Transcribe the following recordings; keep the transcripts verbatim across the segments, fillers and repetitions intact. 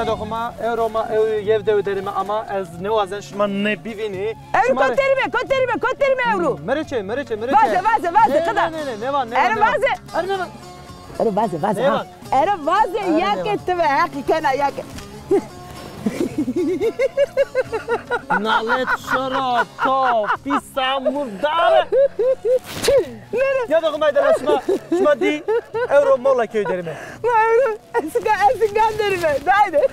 Xuma, ewro ma ew yew dew derîme ama ez nêwazen şima nêbivînî. Ewro şima rê koterîme, koterîme, koterîme ewro. Mereçe, mereçe, mereçe. Vaze, vaze, vaze, qida. Ne, ne, ne, ne, ne, ewro vaze. Ewro vaze, vaze, ha. Ewro vaze, ya ke ti ve heqî kena, ya ke. Nalet şora to, pîsa murdare. Ya da Xumay de şima, şima dî ewro Mola key derîme. Ma ewro. Esika, esika derime. Haydi.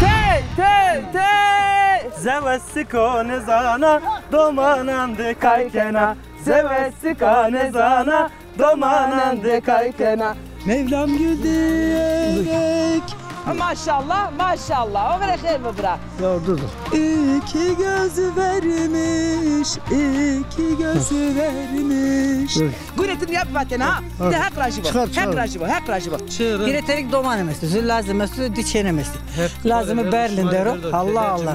Tey, tey, tey. Zewe siko nêzana, domanan de kay kena. Zewe sika nêzana, domanan de kay kena. Mevlam gül diyerek. Maşallah, maşallah. Oxir xêr bo bira. Ya dur, dur. İki göz vermiş, iki göz vermiş. Dur. Guretin yap vatena ha. Bir de Heq rajî bo. Çıkar, çıkar. Heq rajî bo, Heq rajî bo. Çığırın. Gureterik domanem esto. Zü lazim esto, di çenem esto. Lazim Berlin dero. Allah Allah.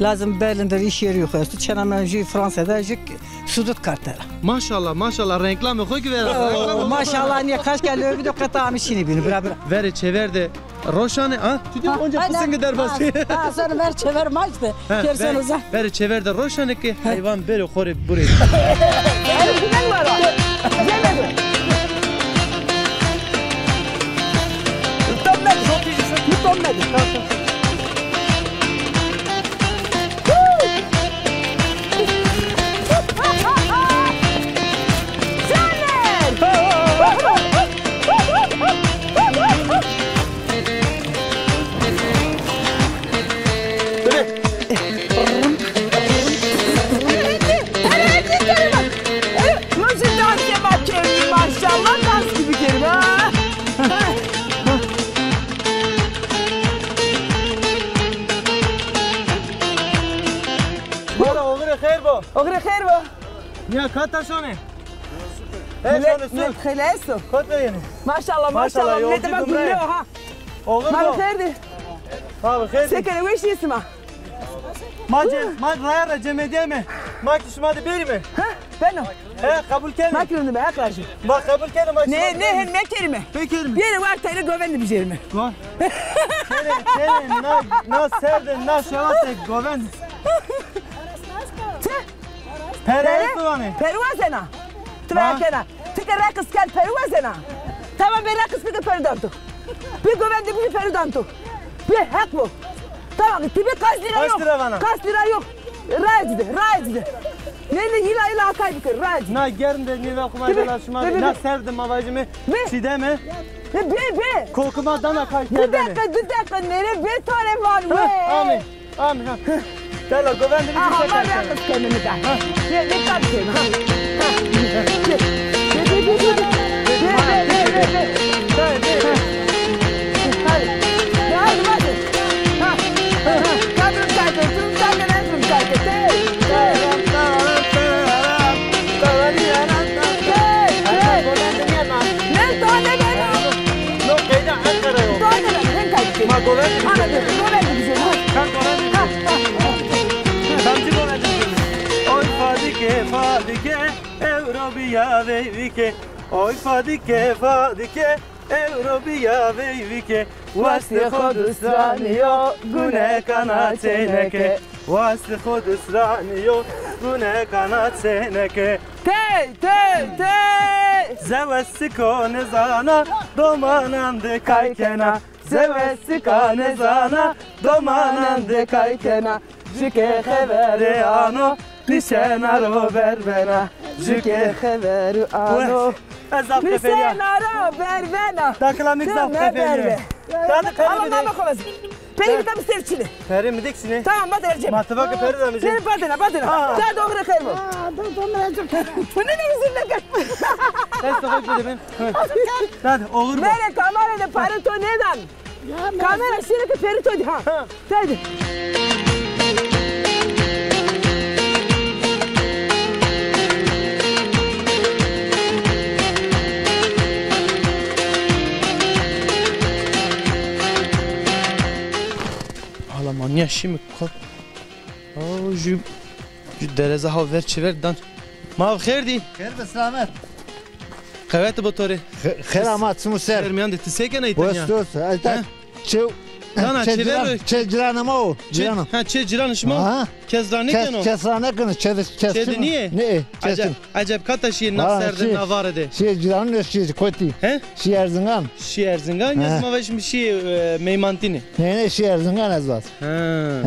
Lazim Berlin dero, iş yeri yok esto. Çenem jü Fransa'da, jü Sudut kartera. Maşallah, maşallah, renklamê xo ki vera. Oo, maşallah, niye kaç kere öbü de kata amişini bini, bira, bira. Verê çever de roşane, ha? Tu diyor onca pısıngı derbası. Ha, sonra ver çever maç de. Kersen uza. Verê çever de roşane ki hayvan beri xore burayı. Ey, güven var o. Yemedi. Yemedi. Nasıl dans yapar çevirdi maşallah, dans gibi kelime ha. Bana oxirê xeyr bo. Oxirê xeyr bo. Ya kata şone? He, şone su. Xele esto. Kot ve yeni. Maşallah, maşallah. Millet bak gülüyor ha. Oxir bo. Mal xeyr di. Mal xeyr di. Sekene weş yesim ha. Ma ce, ma raya ra cemediyeme. Ma ki şima de berime. Ha, beno. He, qebul kenê. Ma ki rindime, Heq rajî. Ma qebul kenê, ma ki şima de berime. Ne, ne, hen mekerime. Pekerime. Bêrê war teyre govend de bijêrime. Go. Çêrê, çêrê, na, na ser de, na şewa de govend. Çi? Pere esto vanê. Peru wazena. Ti ver kena. Ti ke reqis kerd peru wazena. Tamam, bê reqis bike, peru dan to. Bê govend de bike, peru dan to. Bê, Heq bo. Tamam, ti bê kaç lira yok? Kaç lira vana? Kaç lira yok? Raye cide, raye cide. Ne, ne, hila, hila akay bike, raye cide. Na germ de, ne, ve kuma de la şima de, na ser de ma vajime, çideme. Bê, bê. Kokuma dana kaç lira. Bir dakika, bir dakika, nere bê tane var mı? Amin. Amin, ha. Dela, govendê mi. Aha, ma reqis kenê mi da. Ha. Ye, ye, tam kenê, ha. Ha. Ye, ye, ye, ye. Ye, ye, ye, ye, ye. Hadi. Hadi, hadi. Ha. Ha. Kadın kaydı, tüm kadın, tüm kaydı. Hey, hey. Hey, hey. Ne tane ben? No, qeyda Ankara yo. Tane ben, ben kaydı. Ma govendê. Ana, govendê bizim, ha. Sen govendê. Ha, ha, ha. Kamcî govendê? Oy Fadike, Fadike, ewro bîya veyvike. Oy Fadike, Fadike, ewro bîya veyvike. Wastê xo dustranî yo, gune kana çêneke. Wastê xo dustranî yo, gune kana çêneke. Tey, tey, tey! Zewe siko nêzana, domanan de kay kena. Zewe sika nêzana, domanan de kay kena. Jike xevere ano, nîşena ro ver bena. Jike xevere ano, nîşena ro ver bena. Dakila mi zaf qefeyî. Ama mama xo vazî. Perî mi tam ser çine. Perî mi dik çine. Tamam, bak Ercem. Ma ti va ke perî da mi. Perî badena, badena. Da doğru xeyr mi? Aa, do, do, mi Ercem. Bu ne, ne üzülme kaç. Ses de bak bir de ben. Hadi oğur bak. Mere kamera de pare to nêdan. Kamera şirê ke perî to dî ha. Ha. Haydi. Hala ma nîya şîme kot. O jü, jü dereza ha ver çever dan. Ma xêr dî. Xêr be, selamet. Qewet bo to rê. Xe-, xêr ama, çim û ser. Xêr mîyan de, ti se kena îta nîya? Dost, dost. Îta çew, çê ciran, çê ciranê ma o. Çê, ha, çê ciranê şima? Ha. Kes ra nêkeno? Kes ra nêkeno, çê de, kes çê de nîyê? Nê, kes. Eceb kata şîyê na ser de, na vare de? Şîyê ciran, şîyê kotî. He? Şîyê Erzingan. Şîyê Erzingan, ya ma vajîme şîyê, e, meymantîne. Nê, nê, şîyê Erzingan ez vaj. Ha.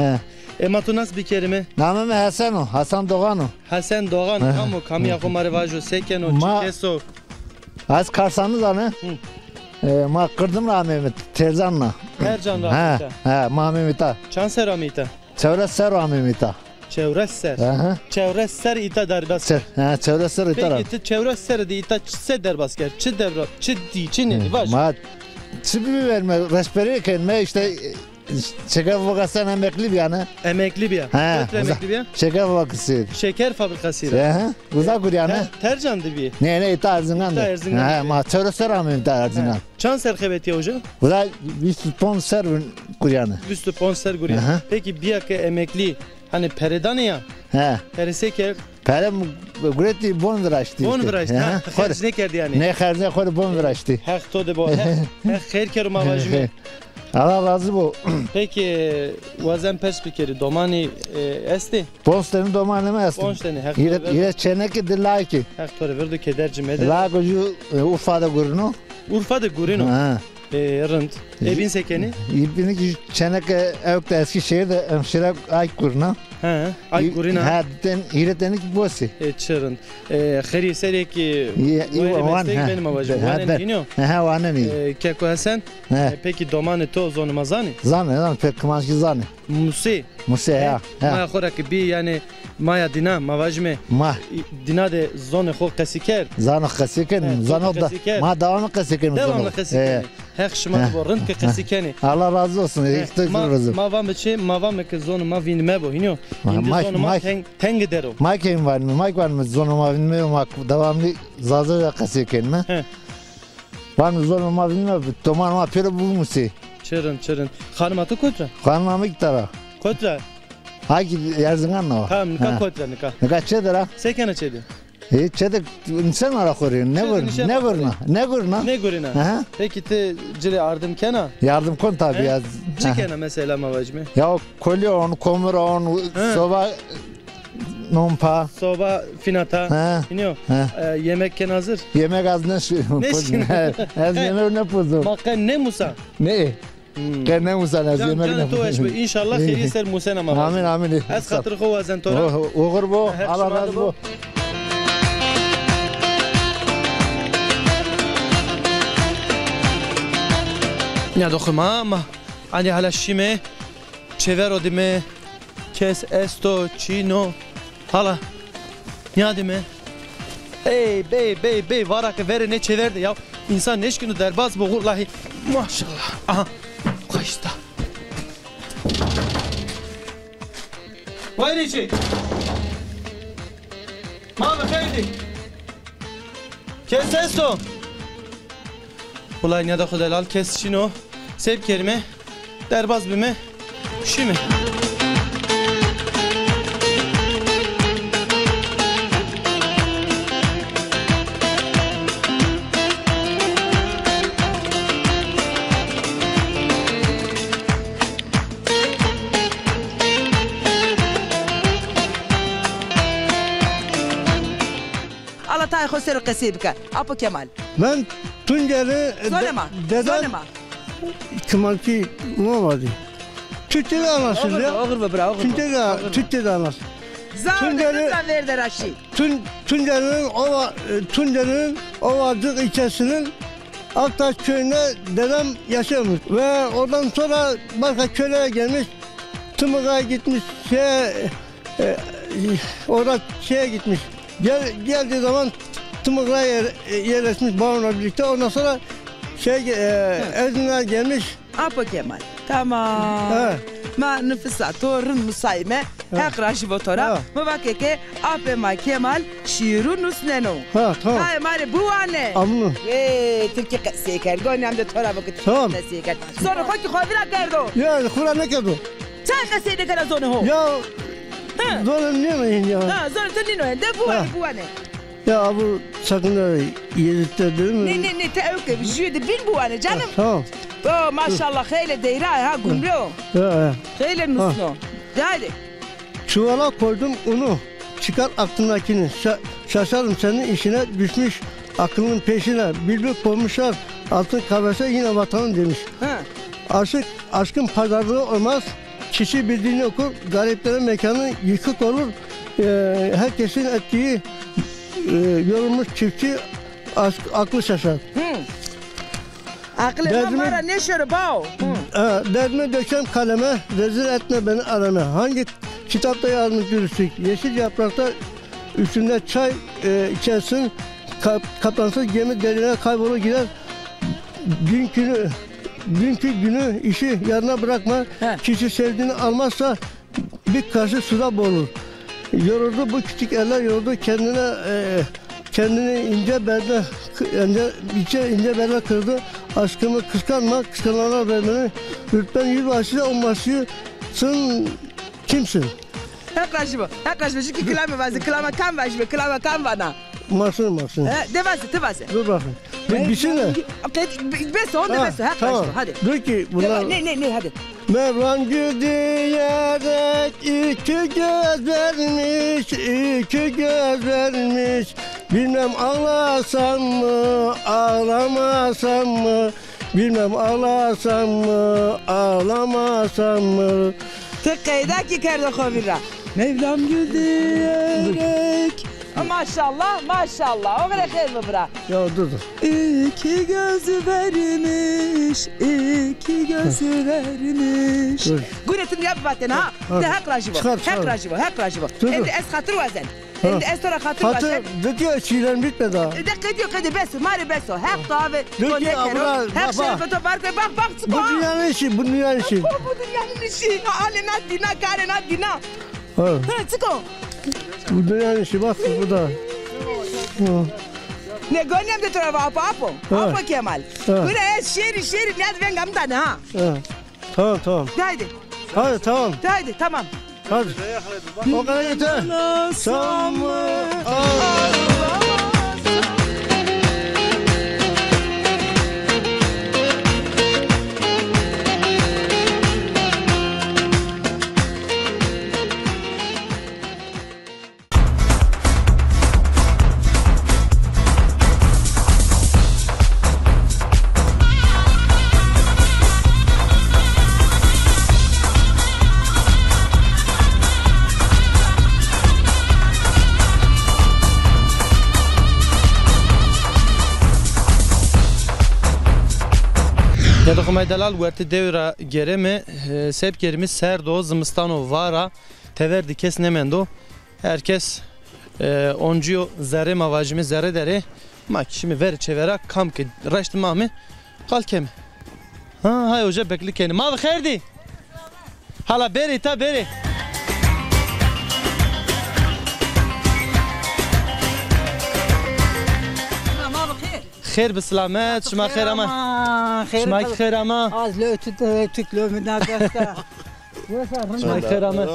He. E, ma to nas bikerîme? Namê mi Hesen o, Hasan Doğan o. Hesen Doğan, kam o? Kamîya xo ma rê vajo, se keno, çi kes o? Ez Karsanizan a. E, ma Qirdim ra ameyme, Tercan ra. Tercan ra ameyme îta. He, ma ameyme îta. Çand serr ameyme îta? Çewres serr ameyme îta. Çewres serr. Aha. Çewres serr îta derbas kerd. He, çewres serr îta ra. Peki, ti çewres serr de îta çi se derbas kerd? Çi derbas, çi dî, çi nêdî, vaj. Ma çi bivînme, resperî kenme, îşte, çeke vakasî emeklî bîyane. Emeklî bîya. He, kotî ra emeklî bîya? Şeker fabrikası. Şeker fabrikası ra. He, he. Uza gurîyane. He, Tercan de bî? Nê, nê, îta Erzingan de. Îta Erzingan de. He, ma çewres serr ameyme îta Erzingan. He. Çand serr xebetîya uca? Uza vîst û ponc serr gurîyane. Vîst û ponc serr gurîyane. Aha. Peki bîya ke emeklî, hanî pere danê ya? He. Pere se kerd? Pere mi guretî, bon viraştî. Bon viraştî, ha, ti xerc nêkerdî yanî? Nê, xercê xo rê bon viraştî. Heq to de bo, Heq, Heq xêr kero, ma vajîme. Allah razî bo. Peki, wazen pers bikerî, domanî, e, estê? Ponc tenî domanê mi estê. Ponc tenî, Heq to rê verdo. Hîrê, hîrê çêneke di layikî. Heq to rê verdo, keder ci mede. Layik o jû, e, Urfa de gurîno. Urfa de gurîno? Ha. E, rind. E, bîn se kenî? E, bîn kî çêneke ewk de Eskişehir de hemşire ayk gurîna. He, ayk gurîna. Ha, ten, hîrê tenî kî bosî. E, çi rind. E, xerî serê kî wayirê mestê benî, ma vajîme. Wanenî, hînî yo? He, wanenî. E, keko Hesen, e, peki domanê to zonê ma zanê? Zanê, zanê, pek kimanckî zanê. Musê. Musê, ya, ya. Maya xo ra ke bî, yanî maya dîna, ma vajîme. Ma. Dîna de zonê xo qesî kerd. Zano qesî kenî. He, zano da, qesî kerd. Ma dewamî qesî kenî. Dewamî qesî kenî. Heq şima de bo, rind ke qesî kenî. Allah razî olsun. Heq to rê razî. Ma vame çi, ma vame ke zonê ma vînî mebo, hînî yo. Îndî zonê ma teng, tengî der o. Ma kî vanîme, ma kî vanîme zonê ma vînî mebo, ma dewamlî Zaza de qesî kenîme. He. Vanî zonê ma vînî mebo, domanê ma pêro bimusê. Çi rind, çi rind. Xanima to kot ra? Xanima mi îta ra. Kot ra? Ha kî Erzingan ra. Tamam, nika kot ra, nika? Nika çê de ra. Se kena çê de? E, çê de nîsena ra xo rê. Nêgurîna, nêgurîna. Nêgurîna. Aha. Peki ti ci rê yardim kena? Yardim kon tabî ya. Çi kena mesela, ma vajîme? Ya kolî on, komir on, soba non pa. Soba fîna ta. Ha. Hînî yo. Ha. E, yemek ken hazir? Yemek az nêş-, nêşîn. Ez yemek nêpozom. Ma qe nêmusa? Nê. Hmm. Qe nêmusen ez yemek nêpozom. Can, canê to weş bo. Înşallah xeyrîye ser musena ma. Amîn, amîn. Ez xatir xo wazen to ra. Oxir bo. Allah razî bo. Nîyadoxê ma, ma. Anî hala şîme. Çêver o dime. Kes esto, çîno. Hala. Nîyadîme. Ey, bey, bey, bey, vara ke verê nê çêver de ya. Însan nêşkîno derbas bo, wellahî. Maşallah. Aha. Koşta. Wayirê çê. Ma bi xeyr dî. Kes esto? Wulay nîyada xo delal kes çin o. Se bikerîme? Derbaz bîme. Şîme. Ala tayê xo ser o qesey bike. Apo Kemal. Ben Tunceli, e, Zonê ma. Dedem Zonê ma. Kimanki olmadı. Türkçe de anlasın ya. Ağır be, ağır be, bira, ağır be. Türkçe de, Türkçe de anlasın. Zor Tunceli, de, ver de raşi. Tun-, Tunceli'nin Ova-, e, Tunceli'nin Ovacık ilçesinin Aktaş köyünde dedem yaşıyormuş. Ve oradan sonra başka köylere gelmiş. Tımık'a gitmiş, şey, e, orada şeye gitmiş. Gel-, geldiği zaman Tımık'la yer-, yerleşmiş babamla birlikte. Ondan sonra şey, e, Erzincan'a gelmiş. Apo Kemal. Tamam. Ha. Ma nifisa to rind musayîme. Ha. Heq rajî bo to ra. Ha. Mi va ke ke apê ma Kemal şîîru nusneno. Ha, tamam. Tayê ma rê biwane. Amno. Ê, ti kî qesey kerd. Gonî em de to ra bo ke ti qesey kerd. Tamam. Zonê xo kî xo vîra kerdo. Ya, xo ra nêkerdo. Çay qesey nêkena zonê ho? Ya, zonê nîno hên ya. Ha, zonê to nîno hên. De biwane, biwane. Ya abi, sakın da yedikte değil mi? Ne, ne, ne, te ewke, jüye de bin bu ane canım. Ha, tamam. O, maşallah, xeyle deyra, ha, gumre o. Ya, ya. Xeyle nusno. Haydi. Çuvala koydum unu, çıkar aklındakini. Şa-, şaşarım senin işine, düşmüş aklının peşine. Bülbül konmuşlar altın kafese, yine vatanım demiş. Ha. Aşık, aşkın pazarlığı olmaz. Kişi bildiğini okur, gariplere mekanı yıkık olur. Ee, herkesin ettiği, e, yorulmuş çiftçi aşk, aklı şaşar. Hı. Aklı derdime, mara ne şöyle bao. Hı. E, derdime dökeceğim kaleme, rezil etme beni aleme. Hangi kitapta yazmış dürüstlük? Yeşil yaprakta üstünde çay, e, içersin. Kap-, kaptansız gemi derine kaybolur gider. Dünkünü, dünkü günü işi yarına bırakma. He. Kişi sevdiğini almazsa bir kaşık suda boğulur. Yoruldu bu küçük eller, yoruldu kendine, e, kendini ince belde, ince, ince, ince belde kırdı. Aşkımı kıskanma, kıskananlar vermeni. Lütfen yüzbaşı olmasın kimsin? Heq rajî bo, Heq rajî bo. Jikî kilame vaze, kilama kam vajî bo, kilama kam vana? Masum, masum. E, de vaze, ti vaze. Dur bakayım. Bir, bir şey ne? Qed-, be-, beso, honde beso, Heq rajî bo, hadi. Dur ki bunlar. Ne, ne, ne, hadi. Mevlam gül diyerek iki göz vermiş, iki göz vermiş. Bilmem ağlasam mı, ağlamasam mı? Bilmem ağlasam mı, ağlamasam mı? Ti qeyda kî kerdo xo vîr ra. Mevlam gül diyerek. Maşallah, maşallah. O kadar xeyr mi bira? Ya dur, dur. İki göz vermiş, iki göz vermiş. Dur. Gure ti nîya bivatên ha. Ha. De Heq rajî bo. Çıkar, çıkar. Heq rajî bo, Heq rajî bo. Dur, dur. Êndî ez xatir wazen. Ha. Êndî ez to ra xatir wazen. Xatir, de diyor, çîlen bitmedi daha. E, de qediyo, qediyo, bes, ma rê bes o. Heq to ave, to nêkero. Heq şerefê to bar kero. Bak, bak, çik o. Bu dünyanın işi, bu dünyanın işi. Bu, bu dünyanın işi. Alê na dîna, karê na dîna. Ha. Ha, çik o. Bu dünyanın işi, bak, bu da. Ha. Ne, gonîyem de to ra va, Apo, Apo. Ha. Apo Kemal. Ha. Gure ez şêrî, şêrî nîyad venga mi dane ha. Ha. Tamam, tamam. De haydi. Hadi, tamam. De haydi, tamam. Hadi. O kadar yeter. Tamam. Dede xo may delal, wertê dewi ra gêremi, e, seb kerimi, serd o, zimistan o, vara, tever di kes nêmendo. Her kes, e, oncîyo zerrê ma vajîme, zerre derê. Ma kî şîme verê çêvera, kam ke reşt ma ame, qal keme. Ha, hay oca bekli kenê. Ma bi xêr dî. Hala bêrê ta bêrê. Ma bi xêr. Xêr bi silamet, şima xêr ama. Şima kî xêr ama. Az lo tu, tu lo mi na desta. Şima kî xêr ama.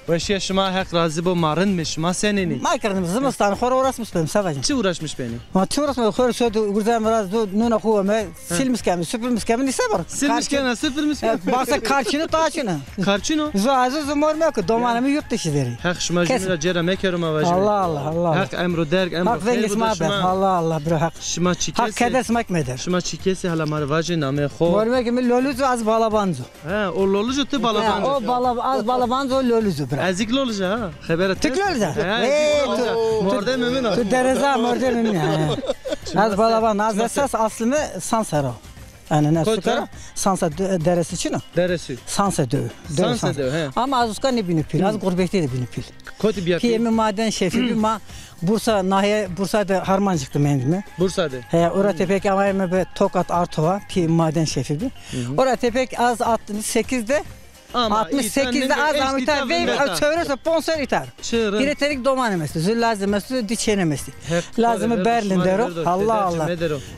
Weşîya şima, Heq razî bo, ma rind me, şima senên î? Ma kerdim, zimistan xo ra uğraşmış benim, Savaş'ım. Çi uğraşmış benî? Ma çi uğraşmış, xo ra şo de gurzem ra do nuna xo me, silmiş kemi, süpürmüş kemi, nîse bar. Silmiş kemi, süpürmüş kemi. Varsa karçını, taşını. Karçino? Zo azı zumor me ki, domanımı yurt dışı deri. Heq şima jû ra cêra mekero ma vajîme. Allah Allah, Allah. Heq emro derg, emro xeyr bo şima. Allah Allah, bira Heq. Şima çi kesî? Heq keder sima kî meder. Şima çi kesî, hala ma rê vajê nameyê xo. Mor me ki mi Loluz o, az Balabanzo. He, o Lolucu, ti Balabanco. O Bala-, az Balabanco, o Lolucu bira. Ezik Lolucu ha. Xebere ti Lolucu. He, ezik Lolucu. Mordemê min o. Tu dereza mordemê min, he. Az Balaban, az esas aslımı Sansero. Yani ne sukara? Sansa deresi çino? Deresi. Sansa dö. Sansa dö, he. Ama az uska ne bînî pîl, az gurbetî de bînî pîl. Kotî bîya pîl? Pîyê mi maden şefî bî, ma Bursa, nahiye Bursa de Harmancık de mendîme. Bursa de. He, ora tepek amayme be Tokat Artova, pî maden şefî bî. Ora tepek az altmış sekiz de Ama altmış sekizde az ama îta vey çewres û ponc ser îta. Hîrê tenik domanê mi esto. Zu lazim esto, di çênê mi estî. Lazim Berlin der o. Allah Allah.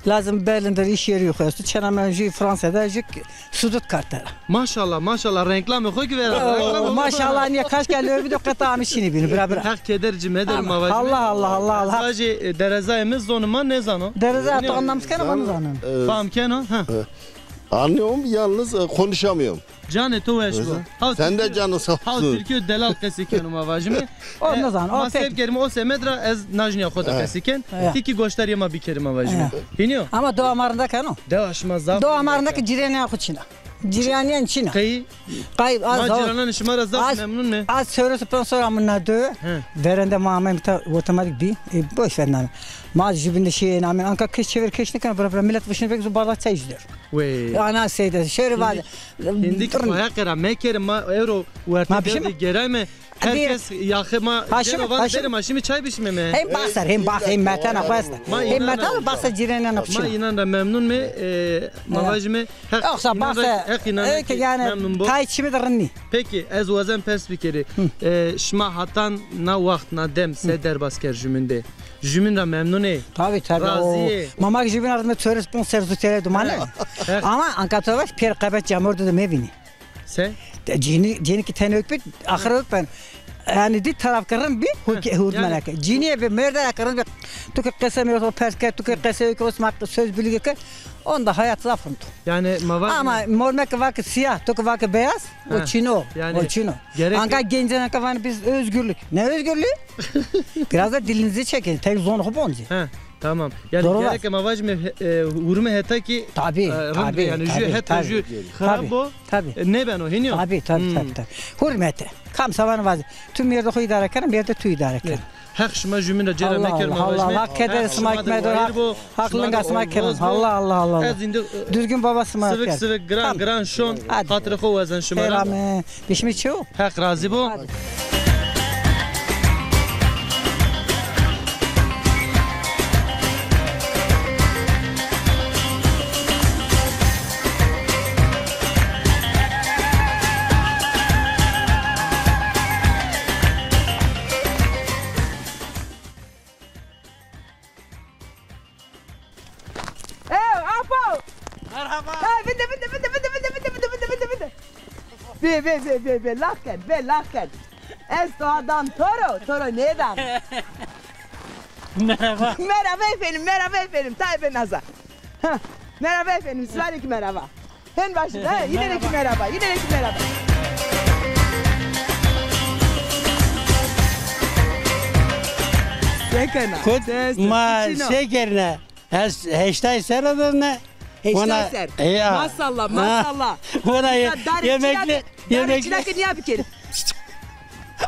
Lazim Berlin der îş yerî xo esto. Çêna mi jû Fransa de, jû Sudut kartera. Maşallah, maşallah, renklamê xo kî vera. Maşallah, nîya kaşka lewbî do qeta amî şînî bînî, bira, bira. Heq keder ci medero, ma vajîme. Allah, Allah, Allah, Allah. Vajî, e, derezayê mi zonê ma nêzano. Derezaya to anlamış kena, ma nêzano. Fam keno, ha. Anlıyorum, yalnız, e, konuşamıyorum. Canê to weş bo. Sen de canın sağ olsun. Haw Tirkîyo delal qesî keno, ma vajîme. O nêzano, o tek. Ma seb kerîme o semed ra, ez najnîya xo de qesî ken. Ti kî goşdarîya ma bikerî, ma vajîme. Hînî yo? Ama dewa ma rinda keno. Dewa şima zaf. Dewa ma rinda ke cîranîya xo çin a. Cîranîyan çin a. Qey? Qey, az, ma cîrananê şima ra zaf memnun me. Az çewres û ponc serr amûn na dewe. Verende ma ameyme îta otomatik bî. E, boş ver name. Ma jûbîn de şîyê name. Anka kes çêver keş nêkeno, bira bira. Milet vişnê pêk, zu bardak çay jû der. Wey. Ana seyde, şêrê vade. Hindî kî payaqê ra mekerê, ma ewro wertê dewrî gêrayme. Her kes yaxê ma gêro, vano berê ma şîme çay bişîme me. Hem baxser, hem bax, hem metena xo esta. Hem metena, baxsa cîranîyan xo çin a. Ma înan ra memnun me, e, ma vajîme Heq înan ra, Heq înan ra kî memnun bo. Tay çîme de rind nî. Peki, ez wazen pers bikerî. E, şima hatan na waxt, na dem se derbas kerd jûmîn de? Jûmîn ra memnun ê? Tabi, tabi. Razî yê? Ma, ma kî jûbîn ardime çewres ponc serr zu têre dumanê. Ama anka to vaj pêr qebet camêrdî de mevînî. Se? Cînî, cînî kî tenê ewk bî, axir ewk ben. Yanî di taraf kî rind bî, hurdmene ke. Cînîye bî, mêrde ya kî rind bî. Tu kî qesê mi pers kerd, tu kî qesê ewk, o sima söz bilîge kerd. Onda hayat zaf rind o. Yanî ma va. Ama mormek va ke sîya, tu kî va ke beyaz, o çin o. O çin o. Anka gencena ke vanê biz özgürlük. Ne özgürlüğü? Biraz da dilinizi çekin. Tek zonê xo bonci. Tamam. Yanî gereke ma vajîme, e, hurme heta kî, e, rind bî, yanî jû heta jû xirab bo, e, nêbeno, hînî yo? Tabi, tabi, tabi, tabi. Hurmete. Kam se vano vaze. Tu mêrdê xo îdare kena, mêrdê tu îdare kena. Heq şima jûmîn ra cêra mekero, ma vajîme. Allah, Allah, Allah, keder sima kî medero, Heq linga sima kero. Allah, Allah, Allah. Ez îndî, e, Düzgün baba sima kero. Sivik sivik, giran giran şon, xatirê xo wazen şima ra. Bişmî çi yo? Heq razî bo. Ew, apo! Merhaba. Ha, vinde, vinde, vinde. Bê, bê, bê, bê, bê, lax ken, bê, lax ken. Ez to ha dan to ro, to ro nêdan. Merhaba. Merhaba efendim, merhaba efendim. Tayyip Naza. Ha, merhaba efendim, siz var ki merhaba. Hen başında, ha, yine de ki merhaba, yine de ki merhaba. Sekena. Kut ma sekerne. Ez heştay serre de ne. Heştay ser. Ya. Maşallah, maşallah. Ona yemekli, yemekli. Darê çîna ke nîya bikerî.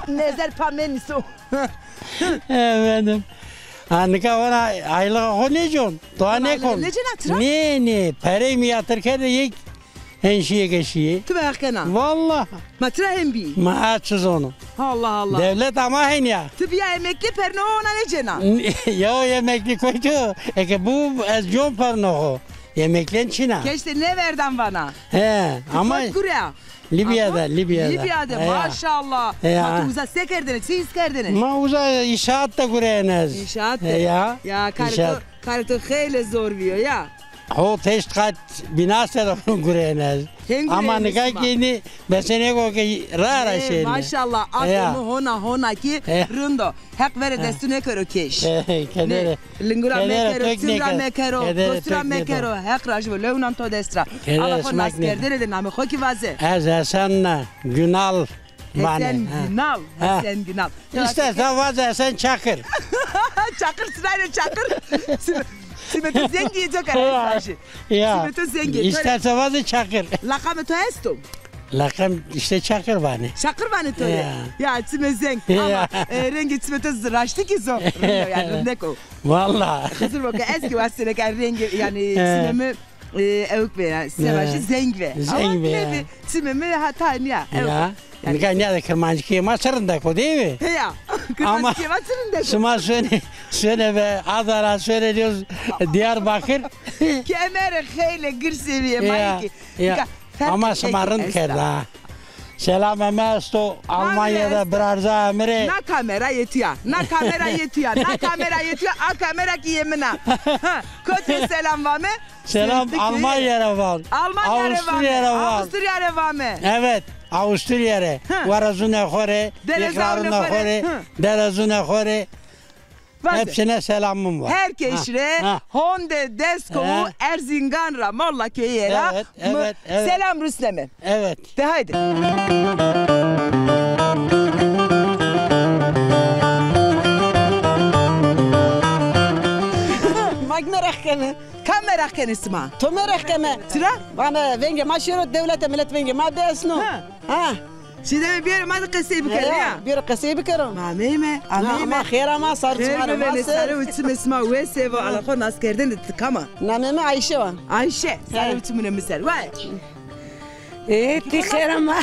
Nezer pa meniso. Efendim. Ha, nika ona aylığa xo nêcon. Doğa nêkon. Nêcena tira? Nê, nê. Perey mi yatır kerde yek. Hen şîyê ke şîyê. Ti meheq kena? Wallah. Ma tira hen bî? Ma ez çi zono. Allah Allah. Devlet ama hen ya. Ti bîya emeklî, perno ona nêcena? Ya o emeklî koy tu. Eke bu ez con perno xo. Emeklîyen çin a. Keşte nêverdan vana. He, ama. Ti kotî gure ya? Lîbya de, Lîbya de. Lîbya de, maşallah. Ma tu uza se kerdene, çi îş kerdene? Ma uza înşaat de gureyene ez. Înşaat de. Ya. Ya, karê to, karê to xeylê zor bîyo ya. Ho teştiqat bînase de gureyene ez. Ama nika kî nî besenêko ke ra ra şêrîne. Maşallah, aslê mi hona hona kî rind o. Heq verê destû nêkero keş. Lingura mekero, tim ra mekero, dostî ra mekero. Heq rajî bo, lewnan to dest ra. Ama xo nas kerdene de namê xo kî vaze. Ez Hesen Günal. Hesen Günal, Hesen Günal. İstersen vaze Hesen Çakır. Çakır, sırayla Çakır. Sime to zengî, çok önemli. Ya. Sime to zengî. İstersen vaze Çakır. Laqamê to esto? Laqem işte Çakır vanê. Çakır vanê to rê? Ya. Ya, çimê zeng. Ama, e, rengê çimê to raştî kî zor. Rind o, yanî rindek o. Valla. Xizir bo ke ez kî wastêne ke rengê, yanî çimê mi e, ewk be ya. Se vajî, zeng be. Zeng be ya. Ama nêbi, çimê mi hata nîya. Ya. Nika nîya de kirmanckîyê ma çi rindek o, değil mi? Heya. Kirmanckîyê ma çi rindek o. Şima sönê, sönê be Adana, sönê diyoruz Diyarbakır. Kemerê xeylê girsê bîye ma kî. Ya. Ama şima rind kerd ha. Selamê mi esto Almanya de, birazê mi rê. Na kamera yê tu ya. Na kamera yê tu ya. Na kamera yê tu ya. A kamera kî yê min a. Ha, kotî selam vame. Selam Almanya rê van. Almanya rê vame. Avusturya rê vame. Evet, Avusturya rê. Warazunê xo rê, îqrarunê xo rê, derezunê xo rê. Hepsine selamım var. Her keş rê, honde Deskowu, Erzingan ra, Molla köyü ra. Evet, evet, evet. Selam rusneme. Evet. De haydi. Mag meraq keme. Kam meraq kenê sima? To meraq keme. Çira? Vame vengê ma şêro, dewlete milet vengê ma biesno. Ha. Ha. Çîdeme bêro ma de qesey bikero ya. Bêro qesey bikero. Ma ameyme, ameyme. Ma xêr ama, sar çimare ma ser. Sare û çimê sima wes vo, ala xo naskerdene, ti kam a? Namê mi Ayşe wa. Ayşe, sare û çimune mi ser. Vay. E, ti xêr ama.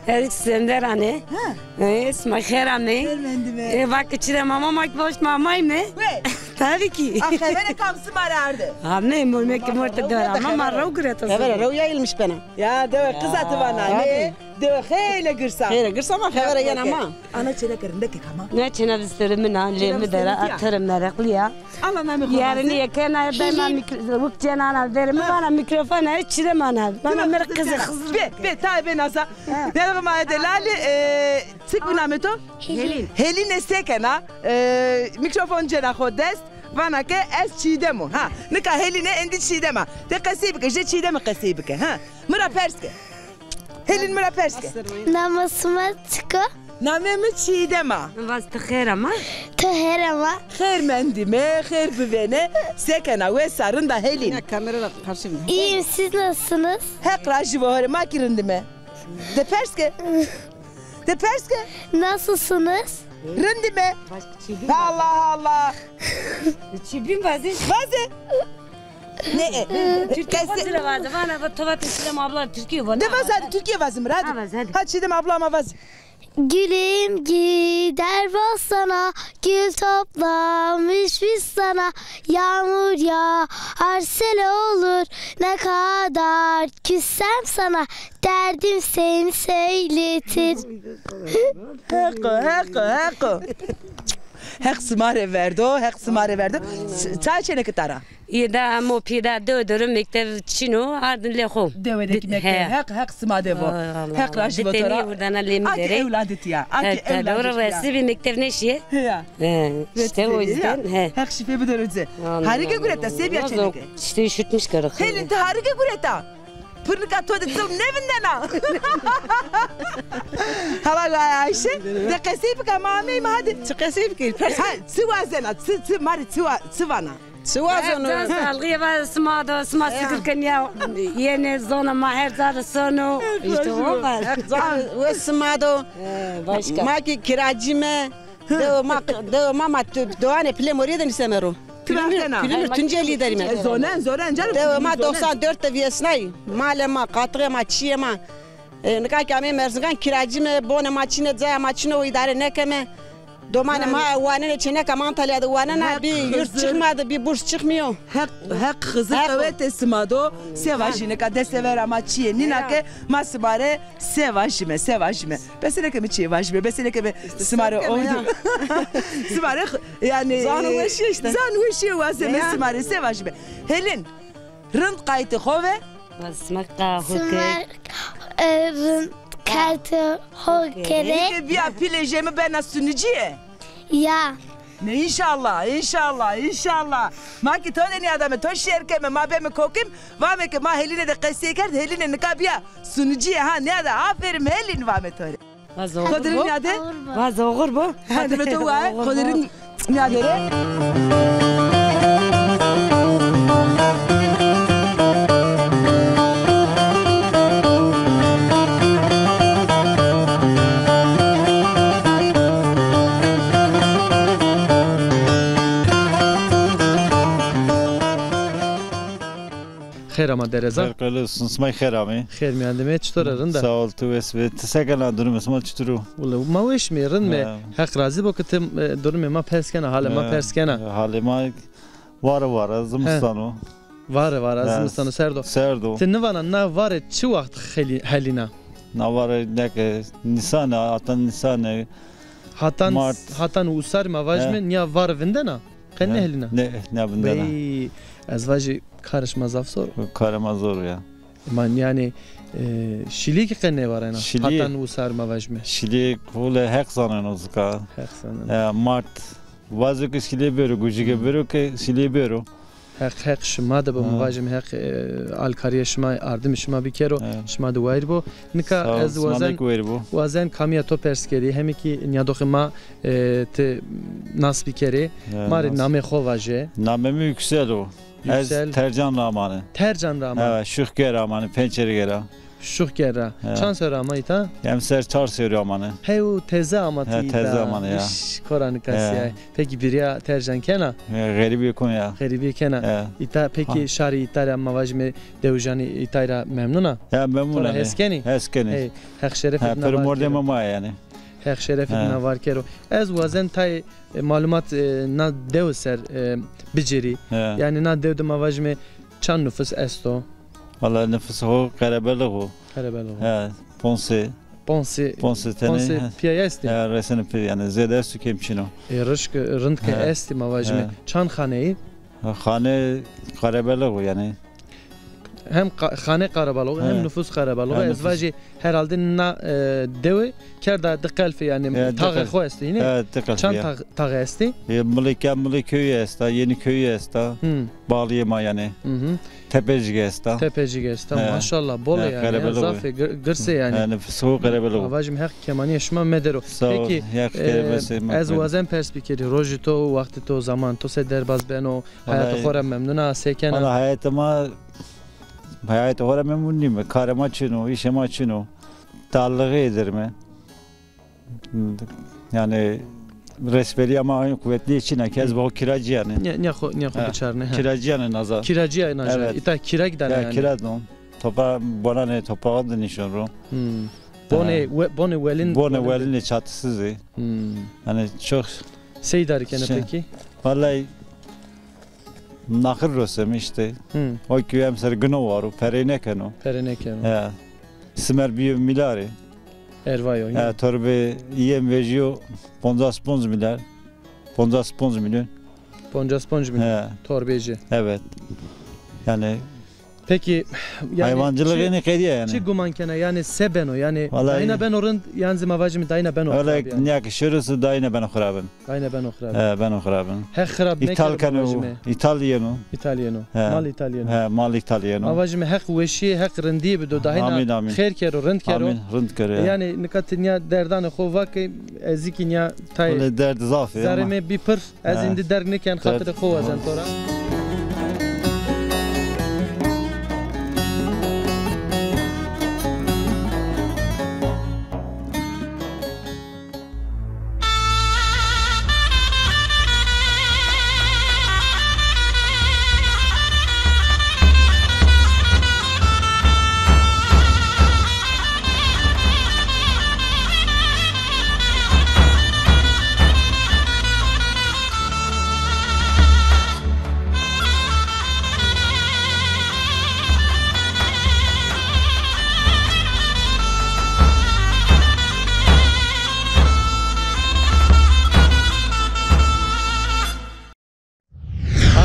Ez Senderan e. Ha. E, sima xêr amey. Xêr mendîme. E, vake Çîdem ama, ma ki baş ma amayme. Vay. Tabii ki. A xebere kam sima ra arde? Amey, mor me ki morte dor ama ma rew gureto. Xebere rew yayılmış bena. Ya dewe qisa ti vana, ne? Dewe xeyle girs a. Xeyle girs ama xebere yena ma. Ana çêneke rindeke kam a? Ne çêna visteri min a, lê mi dera, a tiri mereqlî ya. Allah namê xo. Yarın yekena, ben ma mikro-, wik cenana verim, bana mikrofon, ay Çîdem ana. Bana mer qızı, Xızır. Be, be, tay be nasa. Dewe ma de lali, e, çik bi namê to? Helîn. Helîne se kena, e, mikrofon cena xo dest, vana ke ez Çîdem o. Ha, nika Helîne endî Çîdem a. De qesey bike, jê Çîdemî qesey bike, ha. Mi ra pers ke. Helîn, mi ra pers ke. Nama sima çik o? Namê mi Çîdem a. Vaz ti xêr ama. Tu xêr ama. Xêr mendîme, xêr bivêne. Se kena, wes a, rind a Helîn? Ya, kamera da karşımda. İyiyim, siz nasılsınız? Heq rajî vo, horê ma kî rindîme. De pers ke. De pers ke. Nasılsınız? Rindîme. Allah Allah. Çîbîn vaze. Vaze. Ne? Türkiye vaze, vaze. Vana, va, tova te Çîdem abla Türkiye vana. De vaze, hadi Türkiye vaze mi, hadi. Ha, vaze, hadi. Ha, Çîdem abla ama vaze. Gülüm gider bostana, gül toplamış bir sana. Yağmur yağar, sel olur, ne kadar küssem sana, derdim seni söyletir. Heqo, heqo, heqo. Heq sima rê verdo, Heq sima rê verdo. S-, ça çêneke tara? Î de emo pîda dew doro mektev çin o, ardin lê xo. Dewe de ki mektev, Heq, Heq sima de vo. Heq rajî vo to ra. Ake ewladê ti ya, ake ewladê ti ya. Resî bî mektev nêşîye. He ya. He, işte o yüzden, he. Heq şîfê bido ro ci. Harike gureta, se bîya çêneke? İşte üşütmüş karı. Helîn, ti harike gureta. Pirnika to de zilm nêvindena. Hala Ayşe, de qesey bike, ma ameyme, hadi. Çi qesey bikî? Ha, çi wazena, çi, çi, ma rê çi wa-, çi vana? Çi wazeno? Can sağlığı var, sima do, sima şikir ken ya. Yenê zona ma her ca de sono. İşte o var. Heq can we sima do. He, başka. Ma ki kiracîme. Dewe ma, dewe ma, ma tu-, dowanê Pilemorîye de nîseme ro. Pilemor, Pilemor Tuncelî derîme. E, zonen, zonen canım. Dewe ma doksan dört de vîyesnay. Malê ma, qatixê ma, çîyê ma. E, nika ke ameyme Erzingan, kiracîme, bonê ma çin ê, caya ma çin o, îdare nêkeme. Domanê ma wanenê, çêneka ma Antalya de wanena, bî yurt çıkmadı, bî burs çıkmıyor. Heq, Heq Xizir qewetê sima do, se vajî nika, destê vera ma çîyê nîna ke ma sima rê se vajîme, se vajîme. Besenê ke mi çîyê vajîme, besenê ke mi sima rê ord. Sima rê, yanî, zan weşîye işte. Zan weşîye wazeme sima rê, se vajîme. Helîn, rind qaytê xo ve. Sima qahû ke. Sima, e, rind qaytê xo kerê. Eke bîya pîlê jê mi bena sunucîye. Ya. Ne, înşallah, înşallah, înşallah. Ma ki to de nîyadame, to şêr keme, ma beme kokim, vame ke ma Helîne de qesey kerd, Helîne nika bîya sunucîye ha, nîyada, aferin Helîn vame to rê. Vaz oxir bo. Xo de nîyade? Vaz oxir bo. Hadi be to wa, xo de nîyade re. Xêr ama dereza. Xêr qelê, sima xêr amê. Xêr mîyan de me, çitor a, rind a? Sağ ol, tu wes be. Ti se kena, durumê sima çitur o? Wele ma weş me, rind me. Heq razî bo ke ti, e, durumê ma pers kena, halê ma pers kena. Halê ma Vare vare zimistan o. Vare vare zimistan o, serd o. Serd o. Ti nivana na vare çi waxt helî-, helîna? Navara neke Nîsanê, hatan Nîsanê. Hatan, Mart. Hatan usar ma vajime, he, nîya var vindena? Qe, he, nêhelîna? Ne, ne vindena. Bey, ez vajî karê şima zaf zor o. Karê ma zor o ya. Ma yanî, e, şilî kî qe nêvarena. Şilî. Hatan usar ma vajime. Şilî wele Heq zaneno zika. Heq zaneno. E, Mart. Vazo ke sîlê bêro, gujîge bêro ke sîlê bêro. Heq, Heq şima de bo, mi vajim Heq, e, alkarîya şima, ardimê şima bikero, şima de wayîr bo. Nika ez wazen, wazen kamîya to pers kerî, hemî kî nîyadoxê ma, e, ti nas bikerê. Ma rê namê xo vaje. Namê mi Yüksel o. Ez Tercan ra amane. Tercan ra amane. Evet, Şuxker amane, Pençerîge ra. Şuxker ra. He. Çand serrî ama îta? Emser çar serrî amane. Heyo, teze ama ti îta. He, teze amane ya. Îş kora nika sîya. Pekî bîrîya Tercan kena? He, xerîbîye kon ya. Xerîbîye kena. He. Îta pekî şarî îta ra ma vajime dewijanî îtay ra memnun a? Ya, memnun a. To ra hes kenî? Hes kenî. Hey, Heq şerefê dina var kero. Pir mordemê ma yanî. Heq şerefê dina var kero. Ez wazen tay, e, malumat, e, na dew ser, e, bicêrî. He. Yanî na dew de ma vajime çand nufus esto? Wala nifusê ho qerebelix o. Qerebelix o. He, ponc sey. Ponc sey, ponc sey tenê, ponc sey pîyay estî? He, reseno pî, yanî zêde esto, kêm çin o. E, rişk rind ke estî ma vajîme. He. Çand xaneyî? Xane qerebelix o yanî. Hem qa-, xane qerebelix o, hem nifus qerebelix o. He, nifus. Ez vajî herhalde na, e, dewe kerda di qelfî yanî, taxê xo estî, nê? He, di qelfî. Çand tax-, taxe estî? E, Milî, ya Milî köyü esta, Yeni köyü esta. Hı. Bağlıyê ma yanî. Hı hı. Tepecik esta. Tepecik esta. He. Maşallah, bol e yanî. Qerebelix o. Zafê gir-, girs ê yanî. Yanî, nifusê ho qerebelix o. Vajim Heq kemanîya şima medero. Sağ ol. Pekî, Heq, e, kerem, ez wazen pers bikerî, rojê to, wextê to, zaman to se derbaz beno, heyatê xo ra memnun a, se kena? Wala heyatê ma, heyatê xo ra memnun nîme. Karê ma çin o, îşê ma çin o. Darlixî ederîme. Yanî resberîya ma aynî quvetlî çin a ke ez bo kiracî yanî. Nîya, nîya xo, nîya xo biçarne, he. Kiracî yanî naza. Kiracî yanî naza. Evet. Îta kira gidane yanî. Kira don. Topa-, bonanê toprağa de nişon ro. Hmm. Bonê, e, we-, bonê welin, bonê welin, welinê çatısız ê. Hmm. Yanî çok. Sey darî kene pekî? Vallahi Naxir roseme îşte. Hı. O ki emser gino waro, perey nêkeno. Perey nêkeno. He. Simer bîyo mîlarî. Ervayo. He, torbe yem vejîyo poncas ponc mîlar. Poncas ponc milyon. Poncas ponc milyon. He. Torbê ci. Evet. Yanî pekî, yanî hayvancılık çi, ênî qedîya yanî. Çi guman kena? Yanî se beno? Yanî dayîna beno rind, yan zî ma vajîme dayîna beno xirab yanî? Nîya ke şêro se dayîna beno xirab in. Dayîna beno xirab in. He, beno xirab in. Heq xirab mekero. Îtal keno, ma vajîme. Îtal yeno. Îtal yeno. He. Mal îtal yeno. He, mal îtal yeno. Ma vajîme Heq weşîye, Heq rindîye bido. Dayîna xêr kero, rind kero. Amîn, amîn. Amîn, rind kero ya. Yanî nika ti nîya derdanê xo va ke ez kî nîya tay. Wele derd zaf ê ama. Zerrê mi bî pir. Ez îndî derg nêken, xatirê xo wazen to ra.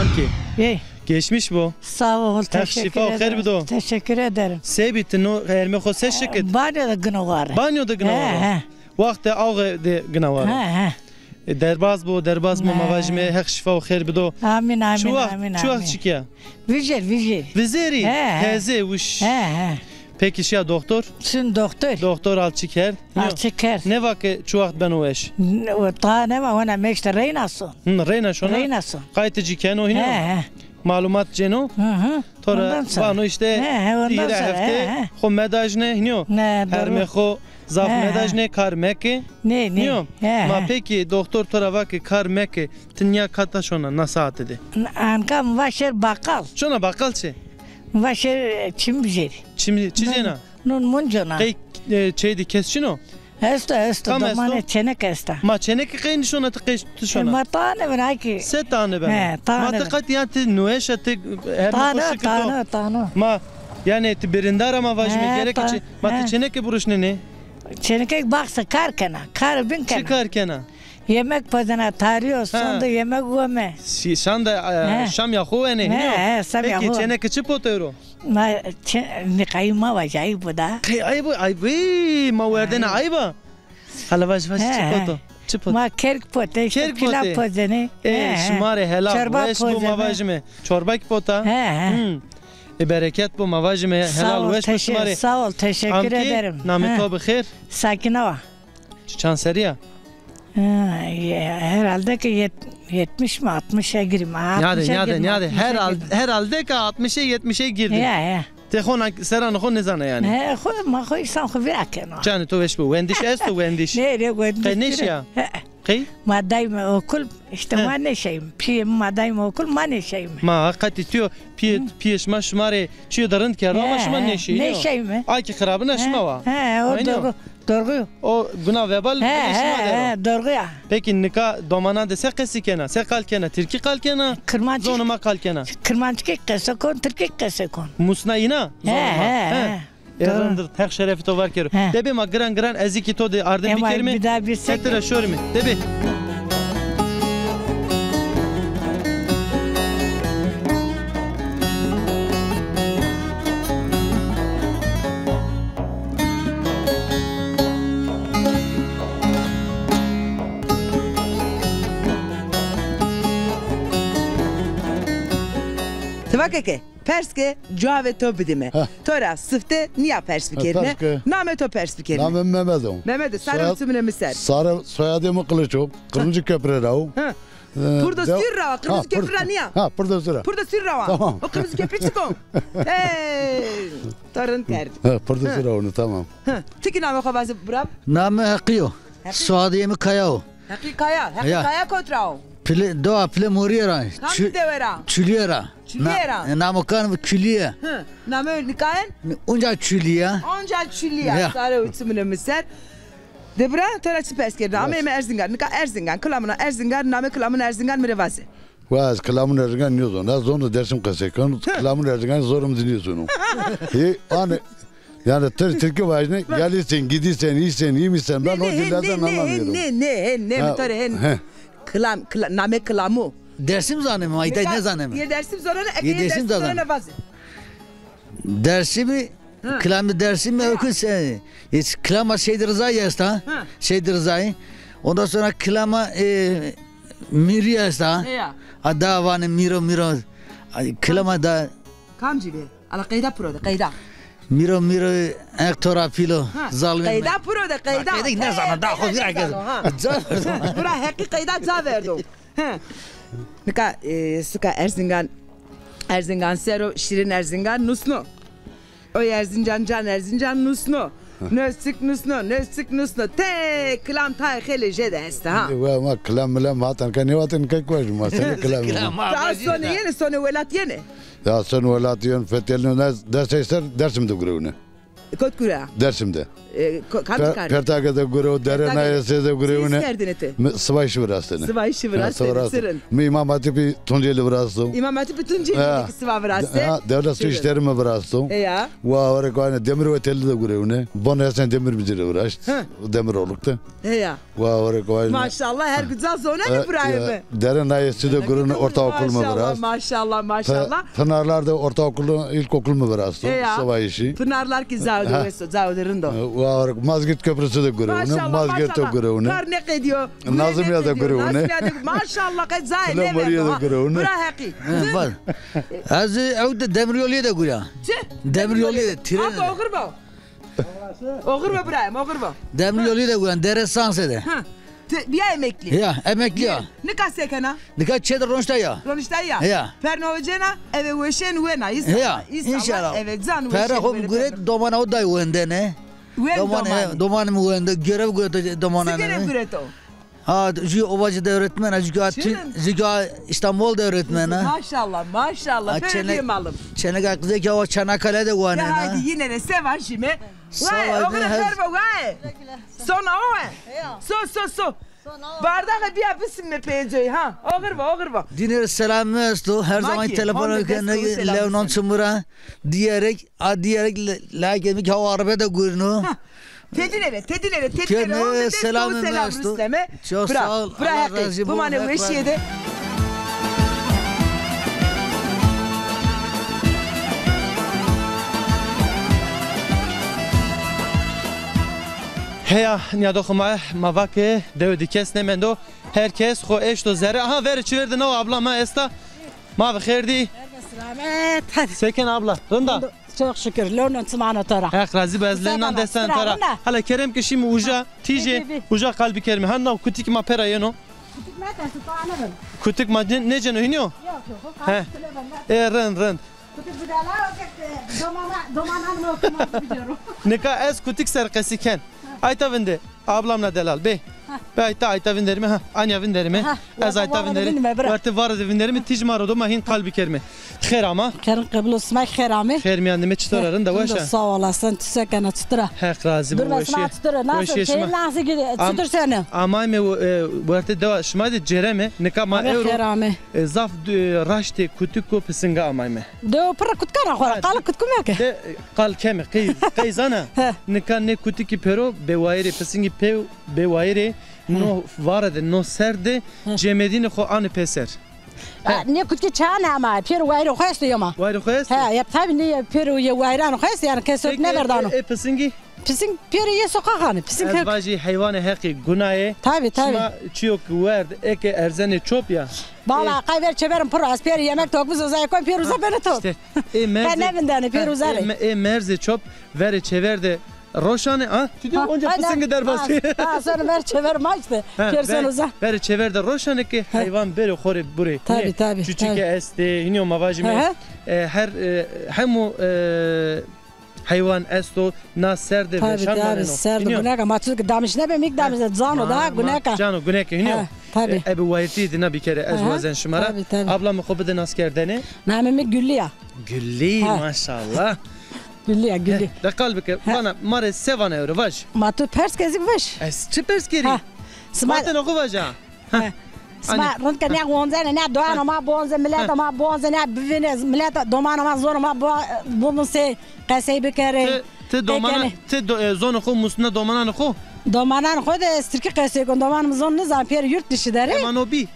Ankî. Ey. Geçmiş bo. Sağ ol, teşekkür ederim. Heq şîfa û xêr bido. Teşekkür ederim. Se bî ti no hermê xo se şikit? Banyo de gino ware. Banyo de gino ware. He, he. Waxtê awxe de gina ware. He, he. E, derbaz bo, derbaz bo, ma vajîme Heq şîfa û xêr bido. Amîn, amîn, amîn, amîn. Çi wext, çi wext şikîya? Vijêr, vijêr. Vizêrî? He, he. Teze, wiş. He, he. Pekî şiya doktor? Şin doktor. Doktor al çi kerd? Al çi kerd? Nêva ke çi wext beno weş? N-, o ta nêva, hona meşte reyna son. Hı, reyna şona? Reyna son. Qaytê ci keno hînî yo? He, he. Malumat cêno? Hı hı. To ra vano îşte, he, he, ondan sonra, hîrê hefte, he, he, xo medajne hînî yo? Ne, doğru. Hermê xo zaf medajne, kar meke. Nê, nê. Nîyo? He, he. Ma pekî doktor to ra va ke kar meke, ti nîya kata şona na saete de? N-, anka mi va şêr baqal. Şona baqal çi? Mi va şêr, e, çim bijêrî. Çim, çi cêna? Nun mun cona. Qey, e, çey de kes çin o? Esto, esto. Kam esto? Domanê çênek esta. Ma çênekî qey nişona ti qey ti şona? E, ma tane ben ay ki. Se tane ben? He, tane ben. Ma ti qet ya ti nueşa ti her tane, tane, tane. Ma Yanî ti birîndar a ma vajîme, gerek çi? Ma ti çêneke biruşnenê? Çênekek baxse kar kena. Kar bin kena. Çi kar kena? Yemek pozena, tarî yo, sonde yemek weme. Şanda, e, şam ya xo wenê, hînî yo? He, he, şam ya xo. Peki, çêneke çi poto ewro? Ma çe-, niqayî ma vajî, ayb o da. Qey ayb o, ayb o, ma werdene ayb a. Hala vaj, vaj, çi poto? Çi poto? Ma kerg pote, îşte pîlav pozenê. E, şima rê helal, weş bo ma vajîme. Çorba kî pota? He, he. Hı. E, bereket bo ma vajîme, helal, weş bo şima rê. Sağ ol, teşekkür ederim. Namê to bi xêr? Sakîne wa. Çi çand serrî ya? Ha, ye-, herhalde ki yet-, yetmiş mi, altmışa girîme. Nîyade, nîyade, nîyade. Herhalde, herhalde ki altmışa, yetmişe girdi. Ya, ya. Ti xo na-, seranê xo nêzana yanî. He, xo, ma xo însan xo vîra keno. Canê to weş bo. Wendiş esto, wendiş? Nê, nê, wendiş. Qey nêşîya? He. Qey? Ma dayme okul, îşte ma nêşeyme. Pîyê mi ma dayme okul, ma nêşeyme. Ma qetî tîyo, pîyê, pîyê şima şima rê çîyo de rind kero ama şima nêşîyo. Nêşeyme. A kî xirabina şima wa. He, o doğru. Doğru. O guna vebal binê şima der o. He, he, doğru ya. Peki nika domanan de se qesî kena? Se qal kena? Tirkî qal kena? Zonê ma qal kena? Kirmanckî qese kon, tirkî qese kon. Musna îna? He, he, he. E, rind, Heq şerefê to var kero. He. Debê ma giran giran ez kî to de arde bikerîme. Ema bir daha bir sek. Ti ra şorîme. Debê. Ti va keke, pers ke, cewabê to bidîme. Heh. To ra sifte nîya pers bikerîne. Namê to pers bikerîne. Namê mi Mehmet o. Mehmet, sare û çimûnê mi ser. Sare, soyadê mi Kılıç o. Kırmızı Köprü ra o. Heh. E, Purdo Sîr ra wa, Qirmizî Köprü ra nîya. Ha, Purdo Sîr ra. Ha, Purdo Sîr ra wa. Tamam. O Qirmizî Köprü çik o? Hey, to rind kerd. Ha, Purdo Sîr ra o, tamam. Ha. Ti kî namê xo vaze bira? Namê Heqî yo. Heqî. Soyadê mi Kaya o. Heqî Kaya. Heqî Kaya kot ra o? Pile, dewa Pile Morîye ra. Kam dewe ra? Çulîye ra. Çulîye ra. Na-, e, namo kan Çulîye. Hı. Namo nikayen? Onca Çulîye. Onca Çulîye. Ya. Sare û çimûnê mi ser. De bira, to ra çi pers kerdî? Ame eme Erzingan. Nika Erzingan, kilamuna Erzingan, namê kilamuna Erzingan mi rê vaze. Wa ez kilamuna Erzingan nêzon. Ez zono Dersim qesey kon. Kilamuna Erzingan zono mi zî nêzono. Hê, anê, yanî Tir-, Tirkî vajîne, gelîsen, gidîsen, îsen, îmîsen, ben o dilleden anlamıyorum. Nê, nê, nê, nê, mi to rê hen. Kilam, kila-, namê kilamu. Dersim zaneme, ma îtay nêzaneme. Yê Dersim zonene, eke yê Dersim zonene vaze. Dersimî, kilamê Dersimî ewkis, e, e, kilama Seyd Rizayî esta. Seyd Rizayî. Ondan sonra kilama, e, Mîrî esta. Heya. A da vanê Mîro, Mîro. Ay, kilama da. Kamcî bê? Ala qeyda piro de, qeyda. Mîro, Mîro, ek to ra pîl o. Ha, zalmê mi. Qeyda piro de, qeyda. Qeyda nêzana, da xo vîra kerd. Ca verdo. Bira Heqî qeyda ca verdo. He. Nika, e, suka Erzingan, Erzingan ser o, şîrin Erzingan nusno. Oy Erzincan, can Erzincan nusno. Nösçik nusno, nösçik nusno. Te kilam tayê xêlê jêde esta ha. Wa ma kilam milam hatan ka nêvatin, kek vajî ma sene kilam. Kilam ma. Sonê yenê, sonê welat yenê. Ya sonê welat yenê, fetelîno, ne destê ser Dersim de gurewne. Kot gure? Dersim de. E, ko-, kam kar? Pertage de gurew, Dere Nayesê de gurewne. Çi kerdine ti? Mi sıva işi virastene. Sıva işi virastene, sirin. Mi İmam Hatipî Tunceli virasto. İmam Hatipî Tunceli ki sıva viraste. Ha, devlet su işleri mi virasto. E ya. Wa ore koyne demir otelî de gurewne. Bon Esen Demir Müdürü viraşt. Hı. Demiroluk de. Heya. Wa ore koyne. Maşallah, her güzel zonenê burayê mi. Dere Nayesî de gurewne, ortaokul mi virast. Maşallah, maşallah, maşallah. Pınarlar de ortaokul, ilkokul mi virasto. Heya. Sıva işi. Pınarlar ki cawo de weso, cawo de rind o. Wa ore Mazgirt Köprüsü de gurewne. Maşallah, Mazgirt de gurewne. Kar nêqedîyo. Nazimiya de gurewne. Nazimiya de, maşallah, qey cayê nêverdo ha. Bira Heqî. He, bak. Ez ew de demiryolîye de gureya. Çi? Demiryolîye de, tîre. Oxir bo. Oxir bo birayê mi, oxir bo. Demiryolî de guyan, Dere Sanse de. Ha. Ti bîya emeklî? Ya, emeklî ya. Nika se kena? Nika çê de ronişta ya. Ronişta ya. Ya. Perno cena, eve weşên wena, înşallah. Ya, înşallah. Eve can weşên. Pere xo mi guret, domana o day wendene. Wend domanê. Domanê mi wende, görev gureto domanê mi. Çi görev gureto? Ha, jü Ovacı de öğretmen, jü ki, jü ki İstanbul de öğretmen ha. Maşallah, maşallah. Ha, böyle bir malım. Çeneka qizê ki o Çanakkale de guanena. Ya haydi yine de seva jime. Vay, oğlum, verme, vay. Sonra o, vay. So, so, so. Bardaxe bîya bisime pêncey ha. Oxir va, oxir va. Dînê selamî esto. Her zaman telefon kene lewnon çimura diyerek, a diyerek like mi ki hawa arebe de gurno. Tedînere, tedînere, tedînere. Kene selamî esto. Çok sağ ol. Bira heqî. Bimane weşîye de. Heya nîyadoxê ma, ma va ke dewe de kes nêmendo. Her kes xo eşto zere. Aha, verê çêver de naw abla ma esta. Ma bi xêr dî. Selamet. Hadi. Se kena abla? Rind a? Çok şükür. Lewnon çimano to ra. Heq razî bo, ez lewnan destan to ra. Hala kerem ke şîme uca, tîjê uca qal bikerîme. Ha naw kutik ma pera yeno. Kutik ma nêceno hînî yo? Yok, yok. He. E, rind, rind. Kutik budala, o tek, e, domana, domanan mı okuması biliyorum. Nika ez kutik ser qesî ken. Ayta vinde, ablam na delal. Bê. Bê ayta, ayta vinderîme. Ha, anya vinderîme. Ez ayta vinderîme. Werte vare de vinderîme. Tîj ma ro do, ma hîn qal bikerîme. Xêr ama. Kerem qebul olsun, sima xêr amê. Xêr mîyan de me, çitor a, rind a, weş a? Sağ olasın, tu se kena, çitur a? Heq razî bo, weşîye. Çitur a, nasıl, keyif nasıl gidiyor? Çitur seni? Amayme, e, werte dewa şima de cêreme. Nika ma ewro, e, zaf, e, raştê kutiko pisinga amayme. Dew pira kutikana xo ra, qala kutku meke. De, qal keme, qey, qey zana. Nika nê kutikî pêro bêwayîrê, pisingî pêro bêwayîrê, no vare de, no ser de cemedînê xo anê pêser. Ha, nê kutikî çane ama, pêro wayîrê xo esto yema. Wayîrê xo esto? He, ya tabi nê pêro yê wayîranê xo esto, yanî kes ot nêverdanê. E, e, pisingî? Pising pêro yê soqaxanê, pising. Ez vajî heywanê heqî guna yê. Tabi, tabi. Şima çîyo ke werd, eke erzenê çop ya. Valla, qey ver çêverim piro, ez pêro yemek tokmî zozayê kon, pêro uza benê top. Îşte, ê merzê, qey nêvindenê, pêro uza rê. Ê merzê çop, verê çêver de roşanê, ha? Çi diyor? Onca pisingî derbasî. Ha, sonra ver çêver ma îşte. Pêro sen uza. Verê çêver de roşanê ke heywan bêrê xo rê burê. Tabi, tabi. Çuçike estê, hînî yo ma vajîme. E, her, e, hemû, e, heywan esto, na ser de veşan maneno. Tabi, tabi, ser de guneka. Ma çi ke damîş nêbê, mîk damîş de cano da, guneka. Cano, guneke, hînî yo. Tabi. E, ebe wayîrtî de na bîkere, ez wazen şima ra. Tabi, tabi. Abla mi xo bide naskerdene. Namê mi Güllü ya. Güllü, maşallah. Güllü ya, Güllü. De qal bike, vana, ma rê se vana ewro, vaj. Ma tu pers ke ez kî vaj. Ez çi pers kerî? Sima tenê xo vaja. Sima rind ke ne onzene, ne domanê ma bonze, miletê ma bonze, ne bivîne, miletê, domanê ma, zonê ma bo-, bimusê, qesey bikerê. Ti, ti domana, ti do-, e, zonê xo musna domananê xo? Domananê xo de ez tirkî qesey kon, domanê mi zon nizan, pêro yurt dışı der ê. Ema no bî?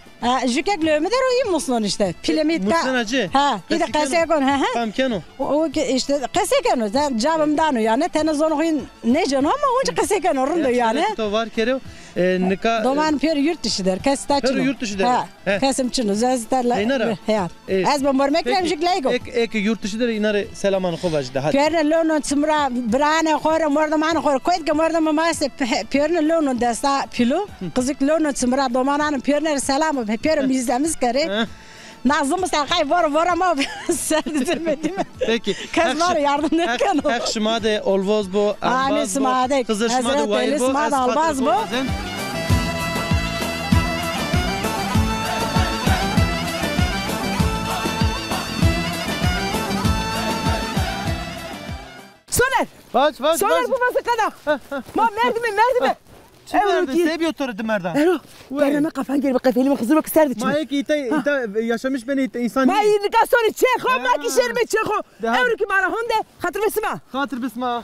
E, jukek lewê mi der o, î musnon îşte. Pîlê mi îtka. Musnena ci? Ha, î de qesey kon, he he. Fam keno? O, o ki îşte qesey keno, ca-, cewab mi dano yanî, tenê zonê xo nêceno ama onca qesey keno, rind o yanî. To var kerê. E, nika doman pêro yurt dışı der, kes ta çin o. Pêro yurt dışı der. Ha, kesim çin o, ez ta la-, he. Ez bo mormek lem jik leygo. Ek, ek yurt dışı der, îna rê selamanê xo vajî de, hadi. Pêrine lewnon çimura, biranê xo rê, mordomanê xo rê, koyt ke mordom ma estê, pê-, pêrine lewnon desta pîlo, qizîk lewnon çimura, domanan pêrine rê selam o, pêro mîzemiz kerê. Na zimistan qey voro vora ma ser de zirmedîme. Peki. Kes ma rê yardim nêkeno. Heq şima de olvoz bo, embaz bo. Amîn, sima de. Xizir şima de wayîr bo, sima de albaz bo. Soner! Vac, vac, Soner, vac. Bu vazî qeda. Ma merdime, merdime. Çi merdi? Se bîyo to rê di merdan? Ero, bername qafan geri bak, qefelîme Xizir bak, ser de çin. Ma ê ke îta, îta yaşamış benê, îta însan. Ma î nika sonê çê xo, ma kî şêrime çê xo. Ewro kî ma ra honde, xatir be sima. Xatir be sima.